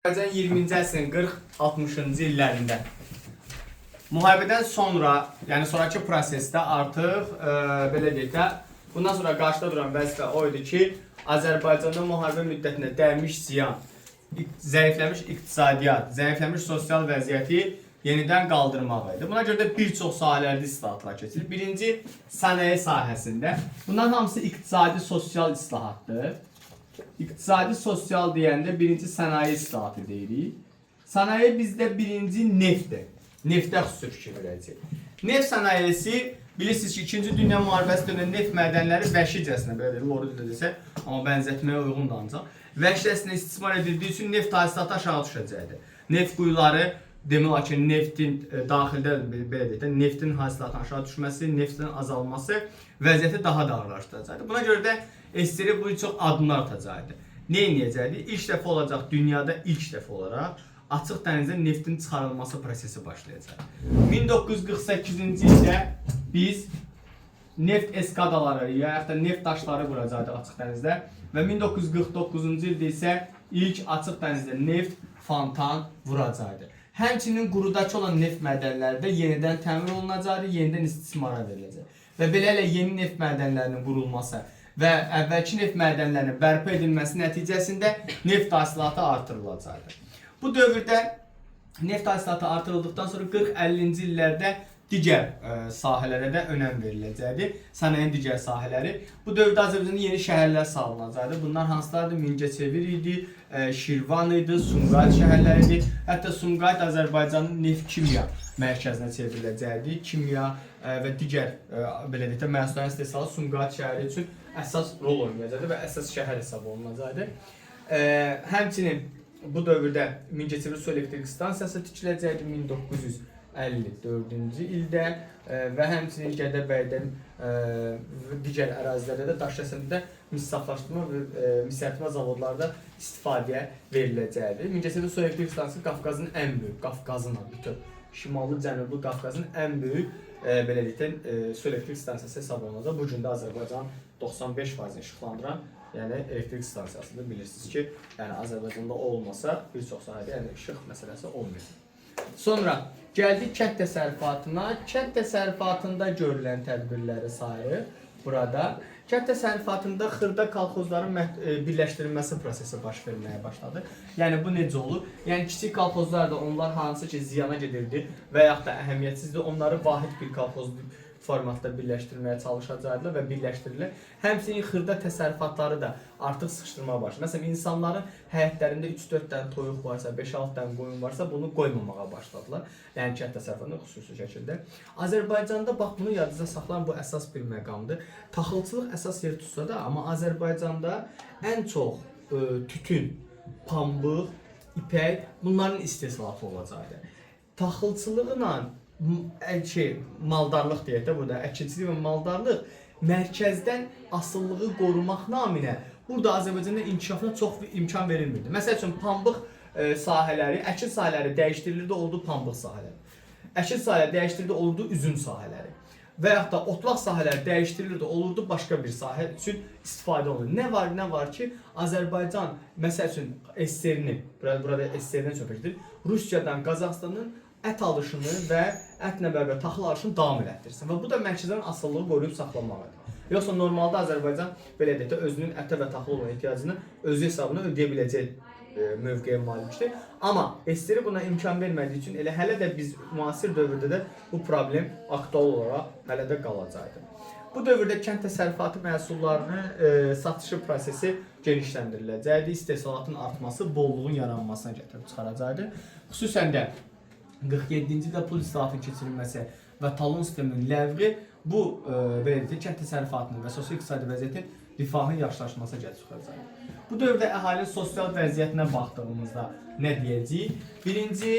Azərbaycan 20-ci əsrin 40-60-cı illərində müharibədən sonra, yəni sonrakı prosesdə artıq belə deyək də, bundan sonra qarşıda duran vəzifə o idi ki, Azərbaycanda müharibə müddətində dəymiş ziyan, zəifləmiş iqtisadiyyat, zəifləmiş sosial vəziyyəti yenidən qaldırmaq idi. Buna görə də bir çox sahələrdə islahatlar keçirilib. Birinci, sənaye sahəsində. Bunların hamısı iqtisadi, sosial islahatdır. İqtisadi, sosial deyəndə birinci sənaye islahatı deyirik. Sənaye bizdə birinci neftdir. Neftə xüsusi fikir verəcək. Neft sənayesi bilirsiniz ki, 2-ci Dünya müharibəsi dövründə neft mədənləri vəhşicəsinə, belə deyək, loru dildə desək, amma bənzətməyə uyğundur ancaq. Vəhşicəsinə istismar edildiyi üçün neft hasilatı aşağı düşəcəkdi. Neft quyuları demək olar ki, neftin daxildə belə deyək də, neftin hasilatının aşağı düşməsi, neftin azalması vəziyyəti daha da ağırlaşdıracaqdı. Buna görə də SSR bu çox addımlar atacaqdı. Nə edəcəkdi? İlk dəfə olacaq dünyada ilk dəfə olaraq açıq dənizdə neftin çıxarılması prosesi başlayacaq. 1948-ci ildə biz neft eskadaları ya yaxud da neft daşları quracaqdıq açıq dənizdə və 1949-cu ildə isə ilk açıq dənizdə neft fontan vuracaqdı. Həmçinin qurudakı olan neft mədənləri də yenidən təmir olunacaqdı, yenidən istismara veriləcək. Və beləliklə yeni neft mədənlərinin qurulması və əvvəlki neft mədənlərinin bərpa edilməsi nəticəsində neft hasilatı artırılacaqdı. Bu dövrdə neft hasilatı artırıldıqdan sonra 40-50-ci illərdə digər sahələrə də önəm veriləcəkdi. Sənayenin digər sahələri. Bu dövrdə Azərbaycanda yeni şəhərlər salınacaqdı. Bunlar hansılardır? Mingəçevir idi, Şirvan idi, Sumqayıt şəhərləri idi. Hətta Sumqayıt Azərbaycanın neft-kimya mərkəzinə çevriləcəkdi. Kimya və digər belə deyək də məhsulların istehsalı Sumqayıt şəhəri üçün əsas rol oynayacaqdı və əsas şəhər hesab olunacaqdı. Həmçinin bu dövrdə Mingəçevir su elektrik stansiyası tikiləcəkdi 1954-cü ildə və həmçinin Gədəbəydə digər ərazilərdə də Daşkəsəndə də mis saflaşdırma və mis əritmə zavodları da istifadəyə veriləcəkdi. Mingəçevir su elektrik stansiyası Qafqazın ən böyük, Qafqazın bütün şimallı, cənublu Qafqazın ən böyük belə deyək də su elektrik stansiyası hesab olunacaq. Bu gün də Azərbaycan 95% işıqlandıran, yəni elektrik stansiyasıdır. Bilirsiniz ki, yəni Azərbaycanda o olmasa bir çox sahədə yəni işıq məsələsi olmayacaq. Sonra gəldik kənd təsərrüfatına. Kənd təsərrüfatında görülən tədbirləri sayırıq burada. Kənd təsərrüfatında xırda kolxozların birləşdirilməsi prosesi baş verməyə başladı. Yəni bu necə olur? Yəni kiçik kolxozlar da onlar hansı ki ziyana gedirdi və yaxud da əhəmiyyətsizdir, onları vahid bir kolxoz formatda birləşdirməyə çalışacaqdılar və birləşdirirlər. Həmçinin xırda təsərrüfatları da artıq sıxışdırmağa başladı. Məsələn, insanların həyətlərində 3-4 dənə toyuq varsa, 5-6 dənə qoyun varsa, bunu qoymamağa başladılar. Yəni kənd təsərrüfatında xüsusi şəkildə. Azərbaycanda bax bunu yadınızda saxlayın, bu əsas bir məqamdır. Taxılçılıq əsas yer tutsa da, amma Azərbaycanda ən çox tütün, pambıq, ipək bunların istehsalatı olacaqdı. Taxılçılıqla şey, maldarlıq deyək də burada, əkinçilik və maldarlıq mərkəzdən asılılığı qorumaq naminə burada Azərbaycanda inkişafına çox imkan verilmirdi. Məsəl üçün pambıq sahələri, əkin sahələri dəyişdirilirdi, oldu pambıq sahələri. Əkin sahələri dəyişdirildi, olurdu üzüm sahələri. Və yaxud da otlaq sahələri dəyişdirilirdi, olurdu başqa bir sahə üçün istifadə olunur. Nə var, nə var ki, Azərbaycan məsəl üçün SSR-ni, burada SSR-dən söhbət gedir. Rusiyadan, Qazaxıstandan ət alışını və ətlə bərabər taxıl alışını davam elətdirsin. Və bu da mərkəzdən asılılığı qoruyub saxlamaqdır. Yoxsa normalda Azərbaycan belə deyək də özünün ətə və taxıla olan ehtiyacını özü hesabına ödəyə biləcək mövqeyə malikdir. Amma SSR buna imkan vermədiyi üçün elə hələ də biz müasir dövrdə də bu problem aktual olaraq hələ də qalacaqdır. Bu dövrdə kənd təsərrüfatı məhsullarının satışı prosesi genişləndiriləcəkdi. İstehsalatın artması bolluğun yaranmasına gətirib çıxaracaqdı. Xüsusən də 47-ci ildə pul islahatının keçirilməsi və talon sisteminin ləğvi bu belə deyək, kənd təsərrüfatının və sosial-iqtisadi vəziyyətin rifahın yaxşılaşmasına gətirib çıxaracaqdır. Bu dövrdə əhalinin sosial vəziyyətinə baxdığımızda nə deyəcəyik? Birinci,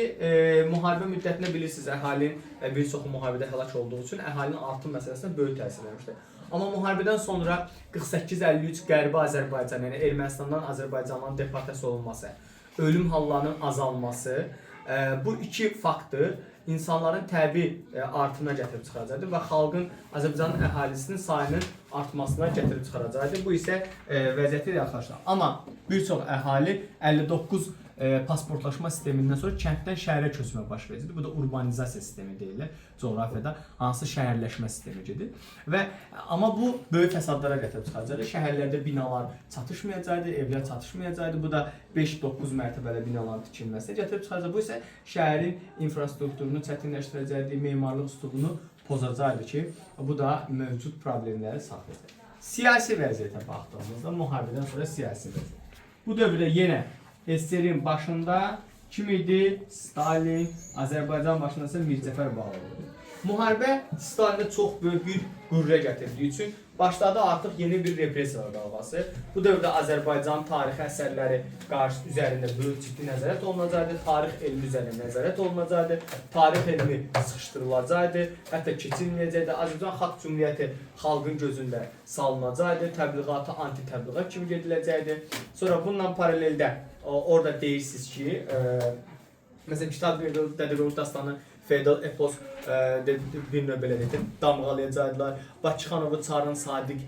müharibə müddətində bilirsiniz, əhalinin bir çoxu müharibədə həlak olduğu üçün əhalinin artım məsələsinə böyük təsir eləmişdi. Amma müharibədən sonra 48-53 Qərbi Azərbaycan, yəni Ermənistandan Azərbaycandan deportasiya olunması, ölüm hallarının azalması, bu iki faktor insanların təbii artımına gətirib çıxaracaqdır və xalqın Azərbaycanın əhalisinin sayının artmasına gətirib çıxaracaqdır. Bu isə vəziyyəti yaxşılaşdırır. Amma bir çox əhali 59 pasportlaşma sistemindən sonra kənddən şəhərə köçmə baş verəcəkdir. Bu da urbanizasiya sistemi deyirlər coğrafiyada, hansı şəhərləşmə sistemi gedir. Və amma bu böyük fəsadlara gətirib çıxaracaqdır. Şəhərlərdə binalar çatışmayacaqdır, evlər çatışmayacaqdır. Bu da 5-9 mərtəbəli binaların tikilməsinə gətirib çıxaracaq. Bu isə şəhərin infrastrukturunu çətinləşdirəcəkdir, memarlıq üslubunu pozacaqdır ki, bu da mövcud problemləri saxlayacaq. Siyasi vəziyyətə baxdığımızda müharibədən sonra siyasi vəziyyət. Bu dövrdə yenə SSR-in başında kim idi? Stalin, Azərbaycan başında isə Mirzəfər Bağırov idi. Müharibə Stalinə çox böyük bir qürrə gətirdiyi üçün başladı artıq yeni bir repressiyalar dalğası. Bu dövrdə Azərbaycan tarixi əsərləri qarşı üzərində böyük ciddi nəzarət olunacaqdı, tarix elmi üzərində nəzarət olunacaqdı, tarix elmi sıxışdırılacaqdı, hətta keçirilməyəcəkdi. Azərbaycan Xalq Cümhuriyyəti xalqın gözündə salınacaqdı, təbliğatı anti-təbliğat kimi gediləcəkdi. Sonra bununla paraleldə orada deyirsiniz ki, məsələn Kitab Dədə Qorqud dastanı feodal epos bir növ belə deyək, damğalayacaqdılar. Bakıxanovu Çarın sadiq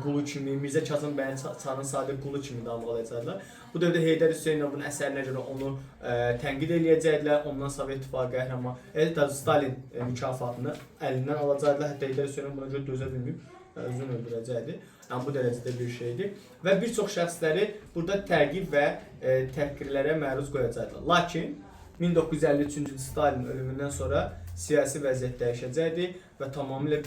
qulu kimi, Mirzə Kazım bəyin Çarın sadiq qulu kimi damğalayacaqdılar. Bu dövrdə Heydər Hüseynovun əsərinə görə onu tənqid eləyəcəkdilər. Ondan Sovet İttifaqı qəhrəmanı, Stalin mükafatını əlindən alacaqdılar. Hətta Heydər Hüseynov buna görə dözə bilməyib, özünü öldürəcəkdi. Yəni bu dərəcədə bir şeydir. Və bir çox şəxsləri burada təqib və təhqirlərə məruz qoyacaqdılar. Lakin 1953-cü il Stalin ölümündən sonra siyasi vəziyyət dəyişəcəkdi və tamamilə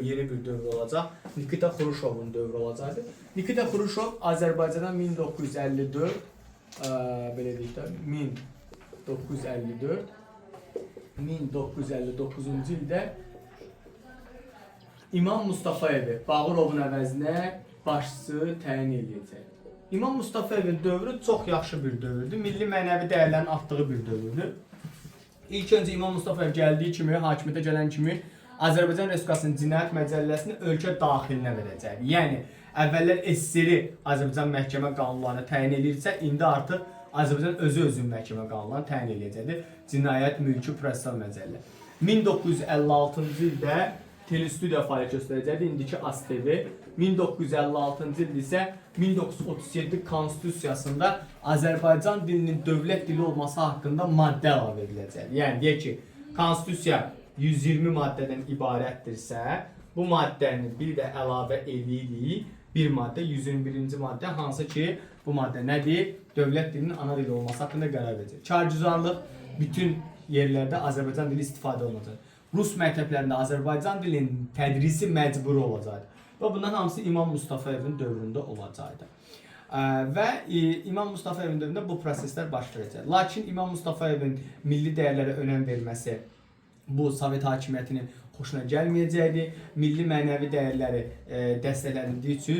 yeni bir dövr olacaq. Nikita Xruşovun dövrü olacaqdı. Nikita Xruşov Azərbaycana 1954 belə deyək də 1954 1959-cu ildə İmam Mustafayevi Bağırovun əvəzinə başçı təyin eləyəcək. İmam Mustafayevin dövrü çox yaxşı bir dövrdür. Milli mənəvi dəyərlərin artdığı bir dövrdür. İlk öncə İmam Mustafayev gəldiyi kimi, hakimiyyətə gələn kimi Azərbaycan Respublikasının Cinayət Məcəlləsini ölkə daxilinə verəcəkdir. Yəni əvvəllər SSR Azərbaycan məhkəmə qanunlarını təyin edirsə, indi artıq Azərbaycan özü özünün məhkəmə qanunlarını təyin eləyəcəkdir. Cinayət Mülki Prosessual Məcəllə. 1956-cı ildə telestudiya fəaliyyət göstərəcəkdir. İndiki ASTV. 1956-cı ildə isə 1937 Konstitusiyasında Azərbaycan dilinin dövlət dili olması haqqında maddə əlavə ediləcəkdir. Yəni deyək ki, Konstitusiya 120 maddədən ibarətdirsə, bu maddəni bir də əlavə eləyirik. Bir maddə, 121-ci maddə, hansı ki, bu maddə nədir? Dövlət dilinin ana dili olması haqqında qərar verəcək. Kargüzarlıq bütün yerlərdə Azərbaycan dili istifadə olunacaq. Rus məktəblərində Azərbaycan dilinin tədrisi məcburi olacaqdır. Və bunların hamısı İmam Mustafayevin dövründə olacaqdır. Və İmam Mustafayevin dövründə bu proseslər baş verəcək. Lakin İmam Mustafayevin milli dəyərlərə önəm verməsi bu Sovet hakimiyyətinin xoşuna gəlməyəcəkdi. Milli mənəvi dəyərləri dəstəkləndirdiyi üçün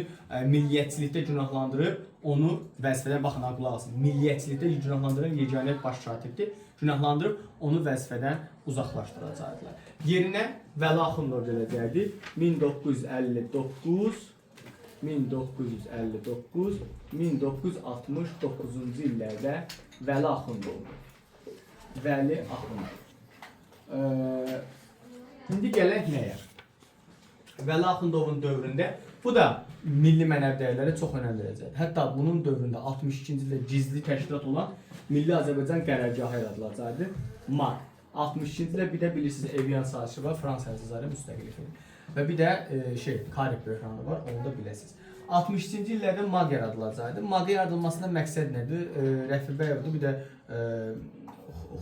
milliyyətçilikdə günahlandırıb onu vəzifədən, baxın ha, qulaq asın. Milliyyətçilikdə günahlandıran yeganə baş katibdir. Günahlandırıb onu vəzifədən uzaqlaşdıracaqdılar. Yerinə Vəli Axundov gələcəkdi. 1959 1959 1969-cu illərdə Vəli Axundov. Vəli Axundov. İndi gələk nəyə? Vəli Axundovun dövründə bu da milli mənəvi dəyərlərə çox önəm verəcəkdir. Hətta bunun dövründə 62-ci ildə gizli təşkilat olan Milli Azərbaycan Qərargahı yaradılacaqdır. MAK. 62-ci ildə bir də bilirsiniz Evian sazişi var, Fransa Cəzairə müstəqillik verir. Və bir də Karib böhranı var, onu da biləsiniz. 62-ci illərdə MAQ yaradılacaqdır. MAQ yaradılmasında məqsəd nədir? Rəfi bəyovdur, bir də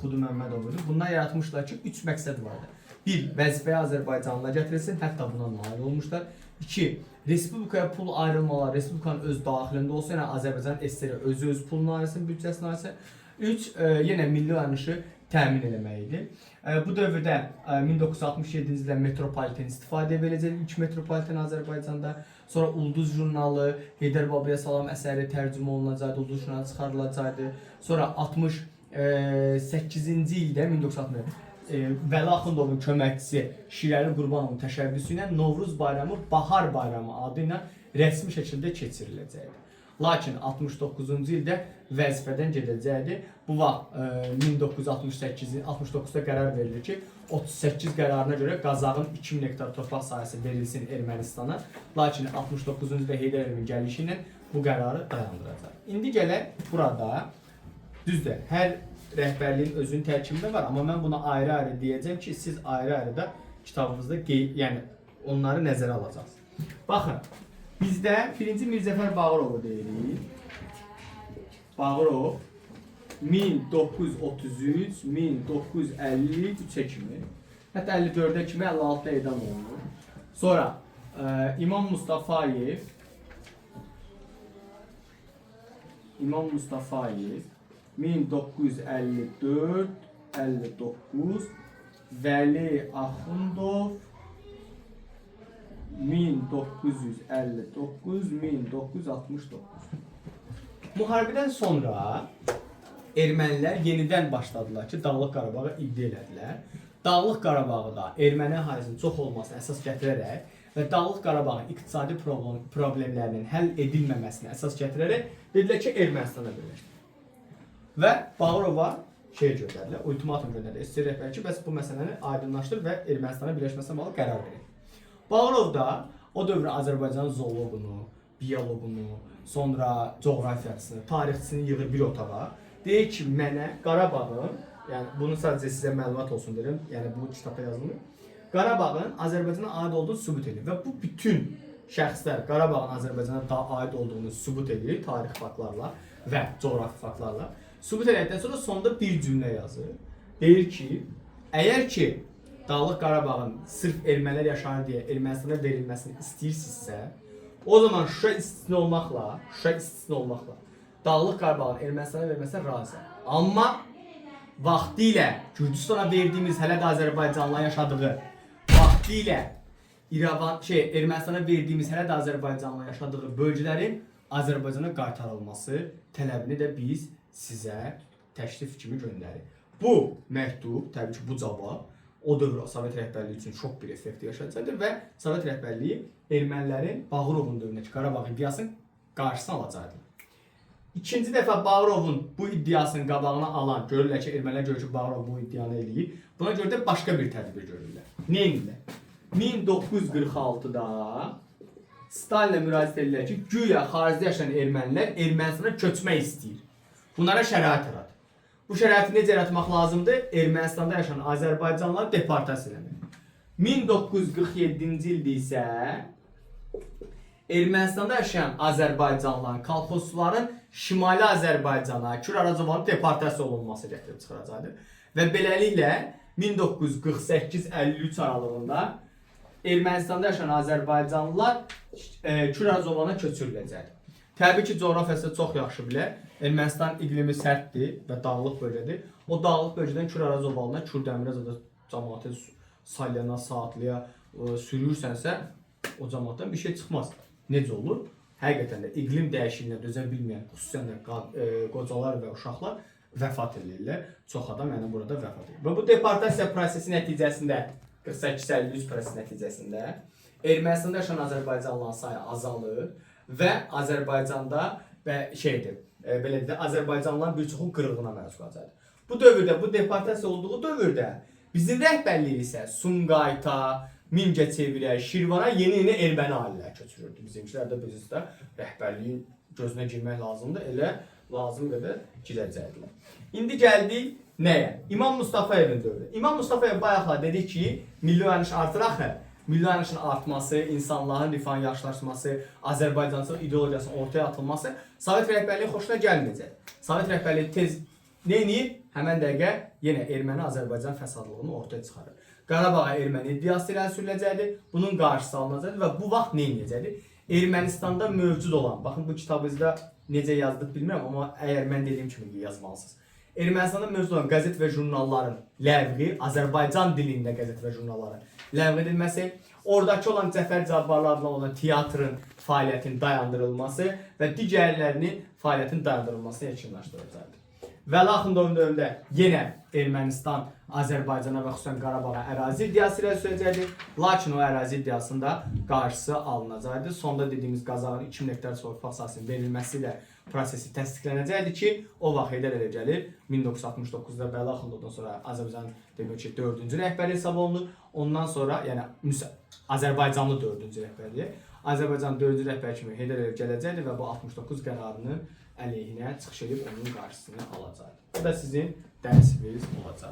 Xudu Məmmədov idi. Bunlar yaratmışlar ki, 3 məqsəd vardı. 1. Vəzifəyə Azərbaycanlılar gətirilsin, hətta buna nail olmuşlar. 2. Respublikaya pul ayrılmalar Respublikanın öz daxilində olsun, yəni Azərbaycan SSR özü öz pulunu ayırsın, büdcəsini ayırsın. 3. Yenə milli oyanışı təmin eləmək idi. Bu dövrdə 1967-ci ildə metropoliten istifadəyə veriləcək, ilk metropoliten Azərbaycanda. Sonra Ulduz jurnalı, Heydər Babaya Salam əsəri tərcümə olunacaqdı, Ulduz jurnalı çıxarılacaqdı. Sonra 68-ci ildə 1960 Vəli Axundovun köməkçisi Şirəli Qurbanovun təşəbbüsü ilə Novruz bayramı Bahar bayramı adı ilə rəsmi şəkildə keçiriləcəkdi. Lakin 69-cu ildə vəzifədən gedəcəkdi. Bu vaxt 1968 69-da qərar verilir ki, 38 qərarına görə Qazaxın 2000 hektar torpaq sahəsi verilsin Ermənistana. Lakin 69-cu ildə Heydər Əliyevin gəlişi ilə bu qərarı dayandıracaq. İndi gələk burada Düzdür, hər rəhbərliyin özünün tərkibində var, amma mən buna ayrı-ayrı deyəcəm ki, siz ayrı-ayrı da kitabınızda yəni onları nəzərə alacaqsınız. Baxın, bizdə birinci Mirzəfər Bağırovu deyirik. Bağırov 1933 1953-ə kimi, hətta 54-ə kimi 56-da edam olunur. Sonra İmam Mustafayev 1954 59, Vəli Axundov 1959 1969. Müharibədən sonra ermənilər yenidən başladılar ki, Dağlıq Qarabağı iddia elədilər. Dağlıq Qarabağı da erməni əhalisinin çox olmasını əsas gətirərək və Dağlıq Qarabağın iqtisadi problemlərinin həll edilməməsinə əsas gətirərək dedilər ki, Ermənistana birləşdir. Və Bağırova şey göndərdilər, ultimatum göndərdilər. SSR rəhbəri ki, bəs bu məsələni aydınlaşdır və Ermənistana birləşməsinə bağlı qərar verin. Bağırov da o dövrün Azərbaycanın zooloqunu, bioloqunu, sonra coğrafiyaçısını, tarixçisini yığır bir otağa. Deyir ki, mənə Qarabağın, yəni bunu sadəcə sizə məlumat olsun deyirəm, yəni bu kitabda yazılmır. Qarabağın Azərbaycana aid olduğunu sübut edir və bu bütün şəxslər Qarabağın Azərbaycana da aid olduğunu sübut edir tarix faktlarla və coğrafi faktlarla. Sübut elədikdən sonra sonda bir cümlə yazır. Deyir ki, əgər ki Dağlıq Qarabağın sırf ermənilər yaşayır deyə Ermənistana verilməsini istəyirsinizsə, o zaman Şuşa istisna olmaqla, Dağlıq Qarabağın Ermənistana verilməsinə razıyam. Amma vaxtilə Gürcüstana verdiyimiz hələ də Azərbaycanlıların yaşadığı, vaxtilə Ermənistana verdiyimiz hələ də Azərbaycanlıların yaşadığı bölgələrin Azərbaycana qaytarılması tələbini də biz sizə təklif kimi göndəririk. Bu məktub, təbii ki, bu cavab o dövr Sovet rəhbərliyi üçün şok bir effekti yaşadacaqdır və Sovet rəhbərliyi ermənilərin Bağırovun dövründəki Qarabağ iddiasının qarşısını alacaqdır. İkinci dəfə Bağırovun bu iddiasının qabağını alan, görürlər ki, ermənilər görür ki, Bağırov bu iddianı eləyir. Buna görə də başqa bir tədbir görürlər. Nə edirlər? 1946-da Stalinə müraciət edirlər ki, güya xaricdə yaşayan ermənilər Ermənistana köçmək istəyir. Bunlara şərait yarat. Bu şəraiti necə yaratmaq lazımdır? Ermənistanda yaşayan Azərbaycanlıları deportasiya eləmək. 1947-ci ildə isə Ermənistanda yaşayan Azərbaycanlıların, kolxozçuların Şimali Azərbaycana, Kür Arazovanın deportasiya olunması gətirib çıxaracaqdır. Və beləliklə 1948-53 aralığında Ermənistanda yaşayan Azərbaycanlılar Kür Arazovana köçürüləcəkdir. Təbii ki, coğrafiyası çox yaxşı bilər. Ermənistan iqlimi sərtdir və dağlıq bölgədir. O dağlıq bölgədən Kür Arazovanına, Kürdəmirə zada cəmaatı salyana, saatlıya sürürsənsə, o cəmaatdan bir şey çıxmaz. Necə olur? Həqiqətən də iqlim dəyişikliyinə dözə bilməyən, xüsusən də qocalar və uşaqlar vəfat edirlər. Çox adam yəni burada vəfat edir. Və bu deportasiya prosesi nəticəsində, 48-53 prosesi nəticəsində Ermənistanda yaşayan Azərbaycanlıların sayı azalır və Azərbaycanda və şeydir, belə deyək, Azərbaycanlıların bir çoxu qırğına məruz qalacaqdır. Bu dövrdə, bu deportasiya olduğu dövrdə bizim rəhbərlik isə Sumqayıta, Mingəçevirə, Şirvana yeni-yeni erməni ailələr köçürürdü. Bizimkilər də bizdə rəhbərliyin gözünə girmək lazımdır, elə lazım qədər girəcəkdilər. İndi gəldik nəyə? İmam Mustafayevin dövrü. İmam Mustafayev bayaqlar dedi ki, milli oyanış artır axı. Milli oyanışın artması, insanların rifahın yaxşılaşması, Azərbaycançılıq ideologiyasının ortaya atılması Sovet rəhbərliyi xoşuna gəlməyəcək. Sovet rəhbərliyi tez nə eləyir? Həmən dəqiqə yenə erməni-Azərbaycan fəsadlığını ortaya çıxarır. Qarabağa erməni iddiası irəli sürüləcəkdir. Bunun qarşısı alınacaqdır və bu vaxt nə edəcəkdir? Ermənistanda mövcud olan, baxın bu kitabınızda necə yazdıq bilmirəm, amma əgər mən dediyim kimi yazmalısınız. Ermənistanda mövcud olan qəzet və jurnalların ləğvi, Azərbaycan dilində qəzet və jurnalların ləğv edilməsi, oradakı olan Cəfər Cabbarlı adlı olan teatrın fəaliyyətinin dayandırılması və digərlərinin fəaliyyətinin dayandırılmasını yekunlaşdırılacaqdır. Vəli Axundovun dövründə yenə Ermənistan Azərbaycana və xüsusən Qarabağa ərazi iddiası irəli sürəcəkdir. Lakin o ərazi iddiasının da qarşısı alınacaqdır. Sonda dediyimiz Qazaxın 2000 hektar torpaq sahəsinin verilməsi ilə prosesi təsdiqlənəcəkdir ki, o vaxt Heydər Əliyev gəlir. 1969-da Vəli Axundovdan sonra Azərbaycan demək ki, 4-cü rəhbəri hesab olunur. Ondan sonra, yəni Azərbaycanlı 4-cü rəhbəriyə, Azərbaycan 4-cü rəhbəri kimi Heydər Əliyev gələcəkdir və bu 69 qərarının əleyhinə çıxış edib onun qarşısını alacaq. Bu da sizin dərsiniz olacaq.